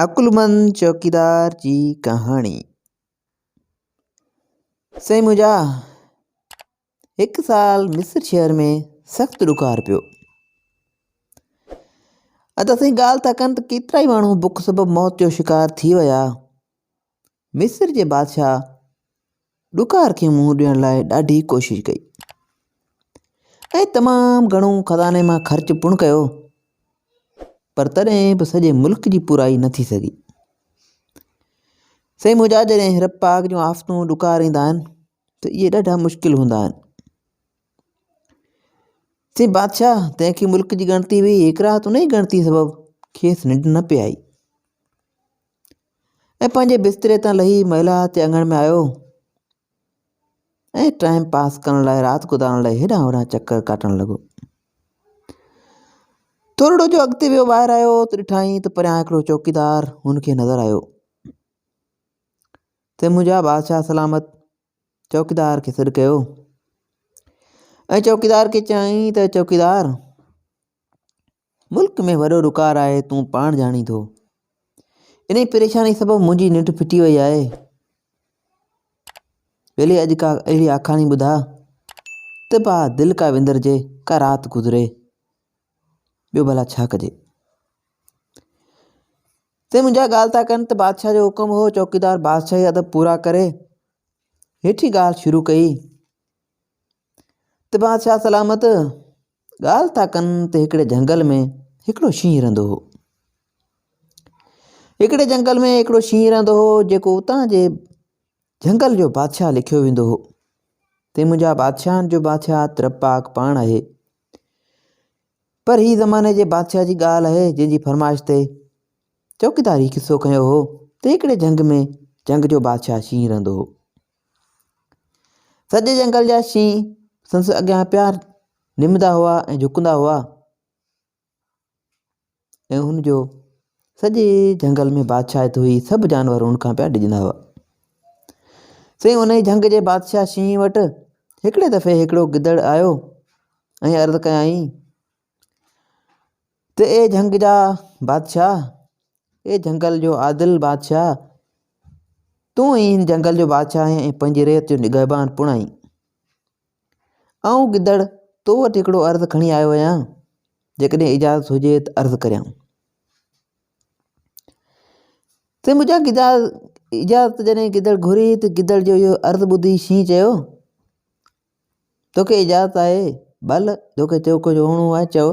عقلمند چوڪيدار جي ڪهاڻي. سائين منهنجا، هڪ سال مصر شهر ۾ سخت ڏڪار پيو. ادا سائين ڳالهه ٿا ڪن ته ڪيترائي ماڻهو بک سبب موت جو شڪار ٿي ويا. مصر جي بادشاهه ڏڪار کي منهن ڏيڻ لاء ڏاڍي ڪوشش ڪئي ۽ تمام گهڻو خزاني مان خرچ پڻ ڪيو پر تڏهن به سڄي ملڪ جي پورائي نه ٿي سگهي. سائين منهنجا جڏهن رب پاڪ جون آفتون ڏڪار ايندا آهن ته اهي ڏاڍا مشڪل هوندا آهن. سائين بادشاهه تنهن کي ملڪ جي ڳڻتي هئي هڪ رات ان ئي ڳڻتي سبب کيس ننڊ نه پئي آئي ۽ پنهنجي بستري تان لهي محلات جي اڱڻ ۾ آيو ۽ ٽائيم پاس ڪرڻ لاء رات گذارڻ لاء هيڏانهن هوڏانهن چڪر ڪاٽڻ لڳو. ٿورڙو جو اڳتي ويو ٻاهر آيو ته ڏٺائين ته پريان هڪڙو چوڪيدار هن کي نظر آيو ته منهنجا بادشاهه سلامت چوڪيدار کي سڏ ڪيو ۽ چوڪيدار کي چيائين ته چوڪيدار ملڪ ۾ وڏو ڏڪار آهي تون پاڻ ڄاڻين ٿو. انهي پريشاني سبب منهنجي ننڊ ڦٽي وئي آهي. ٻيلي اڄ ڪا اهڙي آکاڻي ٻڌاء ته با دل ڪا وندرجي ڪا رات گذري. ٻيو ڀلا ڇا ڪجي. تي منهنجا ڳالهه ٿا ڪن ته بادشاهه جو حڪم هو چوڪيدار بادشاهي ادب پورا ڪري هيٺين ڳالهه شروع ڪئي ته بادشاهه سلامت ڳالهه ٿا ڪن ته هڪڙي جهنگل ۾ هڪڙو شينهن رهندو هو. هڪڙي جهنگل ۾ هڪڙو شينهن رهندو هو جيڪو اتان جي جهنگل جو بادشاهه لکيو ويندو هو. تي منهنجا بادشاهن جو بادشاهه ته رب پاڪ پاڻ آهي. پر هي زماني جي بادشاهه جي ڳالهه آهي جنهن جي فرمائش تي چوڪيدار هي قصو کنيو هو ته هڪڙي جهنگ ۾ جهنگ جو بادشاهه شينهن رهندو هو. سڄي جنگل جا شينهن سندس اڳيان پيا نمندا هئا ۽ جهڪندا هئا ۽ هن جو سڄي جنگل ۾ بادشاهت هئي سڀ جانور هن کان پيا ڊڄندا هئا سائين ان جهنگ جي بادشاهه شينهن وٽ هڪڙي دفعي هڪڙو گدڙ آيو ۽ عرض ڪيائين ته اي جهنگ جا بادشاهه، اي جهنگل جو عادل بادشاهه، تون ئي هن جهنگل جو بادشاهه آهين ۽ پنهنجي رعيت جو نگهبان پڻ آهين. آئون گدڙ تو وٽ هڪڙو عرض کڻي آيو آهيان، جيڪڏهن اجازت هجي ته عرض ڪريان. ته منهنجا گدڙ اجازت جڏهن گدڙ گهري ته گدڙ جو اهو عرض ٻڌي شينهن چيو توکي اجازت آهي، ڀل توکي جو ڪجهه چوڻو آهي چئو،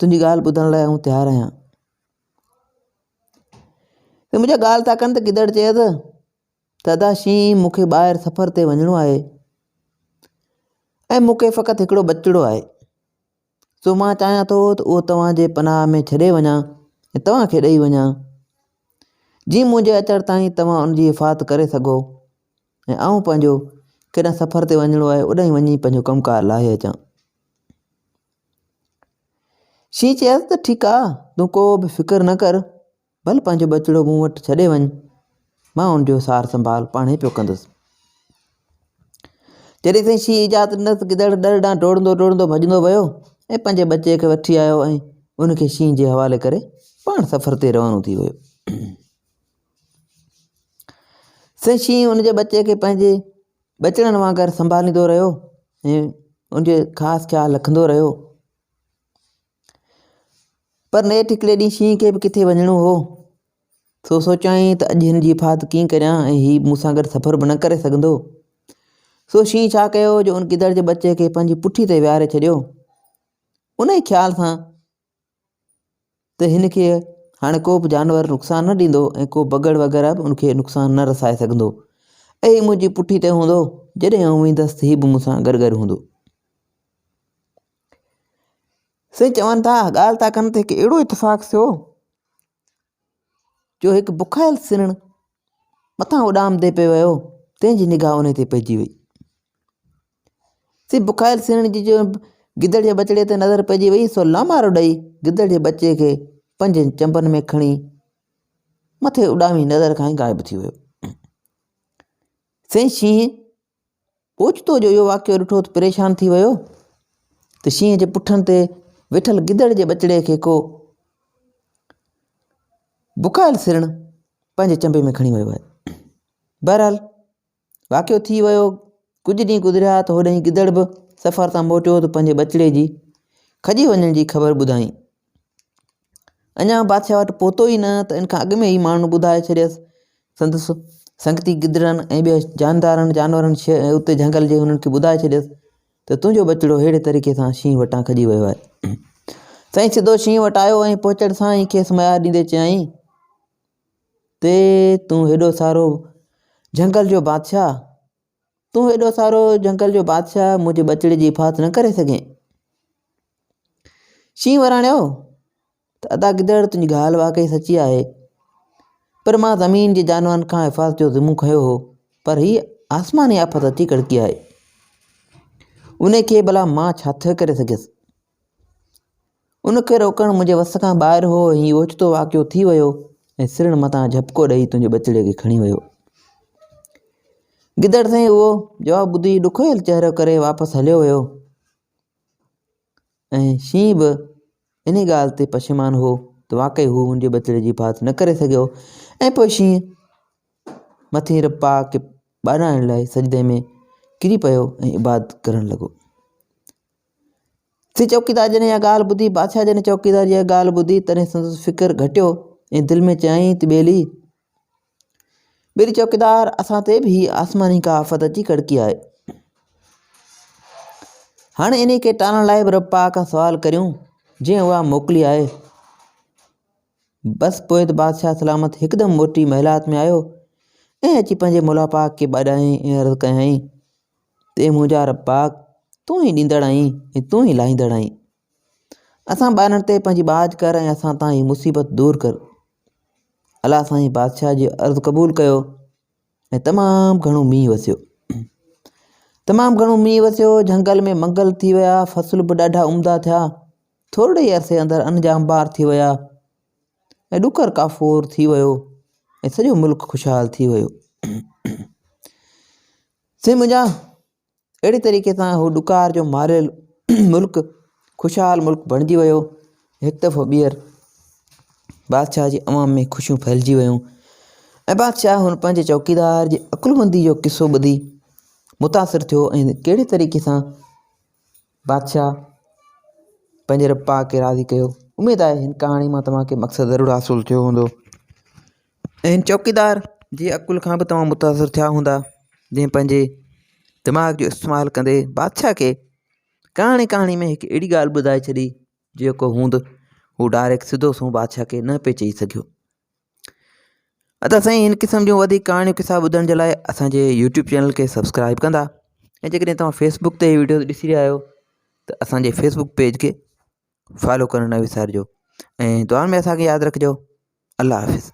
تنهنجي ڳالهه ٻڌڻ لاء آئون تيار آهيان. ته منهنجا ڳالهه ٿا ڪن ته گدڙ چيس ته ادا شينهن مون کي ٻاهر سفر تي وڃڻو آهي ۽ مون کي فقط هڪڙو ٻچڙو آهي سو مان چاهيان ٿو ته اهو توهان جي پناهه ۾ ڇڏي وڃان ۽ توهان کي ڏئي وڃان جيئن منهنجي اچڻ تائين توهان ان جي حفاظت ڪري سگهو ۽ آئون پنهنجو ڪيڏانهن سفر تي وڃڻو آهي اوڏانهن وڃي پنهنجو ڪم ڪار لاهي اچان. شينهن چيس ته ٺيڪ آ تون ڪو به فڪر نه ڪر ڀل پنهنجو ٻچڙو مون وٽ ڇڏي وڃ مان ان جو سار سنڀال پاڻهي پيو ڪندس. جڏهن سائين شينهن اجازت ڏنس ته گدڙ ڏر ڏانهن ڊوڙندو ڊوڙندو ڀڄندو ويو ۽ پنهنجي ٻچي کي وٺي آيو ۽ ان کي شينهن جي حوالي ڪري پاڻ سفر تي روانو ٿي ويو. سائين شينهن ان جي ٻچي کي پنهنجي ٻچڙن وانگر سنڀاليندو رهيو ۽ ان جو خاص خيال رکندو رهيو پر نيٺ هڪڙي ڏينهن شينهن کي به ڪٿي وڃڻو هو سو سوچيائين ته اڄ هن جي حفاظت ڪيئن ڪريان ۽ هي مون سان گڏ سفر به نه ڪري سگهندو سو شينهن ڇا ڪيو جو ان گدڙ جي ٻچي کي پنهنجي پٺي تي ويهاري ڇڏيو ان ئي خيال سان ته هن کي هاڻي ڪو به جانور نقصان نه ڏيندو ۽ ڪو بگهڙ وغيره به ان کي نقصان نه رسائي سگهندو ۽ هي منهنجي پٺي تي هوندو جڏهن آئون ويندس ته هي به مون سان گڏ گڏ هوندو. سائين چون ٿا ڳالهه ٿا ڪن ته هڪ اهڙو اتفاق ٿيو جو هڪ بکايل سرڻ مٿان اڏامندي پئي ويو تنهن جي نگاهه ان تي پئجي وئي. سي بکايل سيڻ جي جو گدڙ جي ٻچڙي تي نظر پئجي وئي سو لامارو ڏئي گدڙ جي ٻچي کي پنهنجن چنبن ۾ کڻي مٿي اڏامي نظر کان ئي غائب ٿي ويو. سائين شينهن اوچتو جو اهو واقعو ڏٺو ته پريشان ٿي ويو ته شينهن جي پٺن تي ويٺل گدڙ جي ٻچڙي کي ڪو بکايل سرڻ پنهنجي چنبي ۾ کڻي ويو آهي. بهرحال واقعو ٿي ويو، ڪجهه ڏينهن گذريا ته هوڏانهن گدڙ به سفر تان موٽيو ته پنهنجي ٻچڙي جي کڄي وڃڻ جي خبر ٻڌائين. اڃا بادشاهه وٽ پهتو ئي نه ته ان کان اڳ ۾ ئي ماڻهن ٻڌائي ڇڏيس. سندس سنگتي گدڙن ۽ ٻين جاندارن جانورن اتي جهنگل جي هنن کي ٻڌائي ڇڏيس ته تنهنجو ٻچڙو ههڙي طريقي سان شينهن وٽان کڄي ويو آهي. سائين سڌو شينهن وٽ آيو ۽ پهچڻ سان ئي کيس ميار ڏيندي چيائين ته تون هيڏو سارو جهنگل جو بادشاهه تون هيڏو سارو جهنگل جو بادشاهه منهنجي ٻچڙي جي حفاظت نه ڪري سگهين؟ شينهن وراڻيو ته ادا گدڙ تنهنجي ڳالهه واقعي سچي آهي پر مان زمين جي جانورن کان حفاظت جو ذمو کنيو هو پر هي آسماني آفت اچي ڪڙڪي آهي ان کي ڀلا مان ڇا ٿو ڪري سگهيس ان کي روڪڻ منهنجي وس کان ٻاهر هو ۽ هي اوچتو واقعو ٿي ويو ۽ سرڻ متان جهپڪو ڏئي تنهنجي ٻچڙي کي کڻي ويو. گدڙ سائين اهو جواب ٻڌي ڏکويل چهرو ڪري واپس هليو ويو ۽ شينهن به ان ڳالهه تي پشيمان هو ته واقعي هو هن جي ٻچڙي جي حفاظت نه ڪري سگهيو ۽ پوء شينهن مٿي رب پاڪ کي ٻاڏائڻ لاء سجدي ۾ ڪري پيو ۽ عبادت ڪرڻ لڳو. سي چوڪيدار جڏهن اها ڳالهه ٻڌي، بادشاهه جڏهن چوڪيدار جي اها ڳالهه ٻڌي، تڏهن سندس فڪر گهٽيو ۽ دل ۾ چيائين ته ٻيلي، ٻيلي چوڪيدار، اسان تي به هيء آسماني ڪا آفت اچي ڪڙڪي آهي. هاڻي انهيء کي ٽارڻ لاء به رب پاڪ کان سوال ڪريون، جنهن اها موڪلي آهي. بس پوء ته بادشاهه سلامت هڪدم موٽي محلات ۾ آيو ۽ اچي پنهنجي مولا پاڪ کي ٻاڏايائين ۽ عرض ڪيائين ته اي منهنجا رب پاڪ! تون ئي ڏيندڙ آهين ۽ تون ئي لاهيندڙ آهين. اسان ٻانهن تي پنهنجي ٻاجهه ڪر ۽ اسان تان هي مصيبت دور ڪر. الله سائين بادشاهه جي عرض قبول ڪيو ۽ تمام گهڻو مينهن وسيو. تمام گهڻو مينهن وسيو، جهنگل ۾ منگل ٿي ويا، فصل به ڏاڍا عمدا ٿيا. ٿورڙي ئي عرصي اندر ان جا انبار ٿي ويا ۽ ڏڪر ڪافور ٿي ويو ۽ سڄو ملڪ خوشحال ٿي ويو. سي منهنجا اهڙي طريقي سان هو ڏڪار جو ماريل ملڪ خوشحال ملڪ بڻجي ويو هڪ دفعو ٻيهر بادشاهه جي عوام ۾ خوشيون ڦهلجي ويون ۽ بادشاهه هن پنهنجي چوڪيدار جي عقلمندي جو قصو ٻڌي متاثر ٿيو ۽ ڪهڙي طريقي سان بادشاهه پنهنجي رب پاڪ کي راضي ڪيو. اميد آهي هن ڪهاڻي مان توهان کي مقصد ضرور حاصل ٿيو هوندو ۽ هن چوڪيدار جي عقل کان به توهان متاثر ٿيا هوندا جنهن پنهنجي دماغ جو استعمال ڪندي بادشاهه کي ڪهاڻي ڪهاڻي ۾ هڪ اهڙي ڳالهه ٻڌائي ڇڏي جيڪو هوند هو ڊائريڪٽ سڌو سنئون بادشاهه کي نه پئي چئي سگهيو. ادا سائين هن قسم جون وڌيڪ ڪهاڻيون قصا ٻڌڻ جي لاء اسان جي يوٽيوب چينل کي سبسڪرائب ڪندا ۽ جيڪڏهن توهان فيسبوڪ تي هي ويڊيو ڏسي رهيا آهيو ته اسان جي فيسبوڪ پيج کي فالو ڪرڻ نه وسارجو ۽ دعائن ۾ اسان کي ياد رکجو الله حافظ.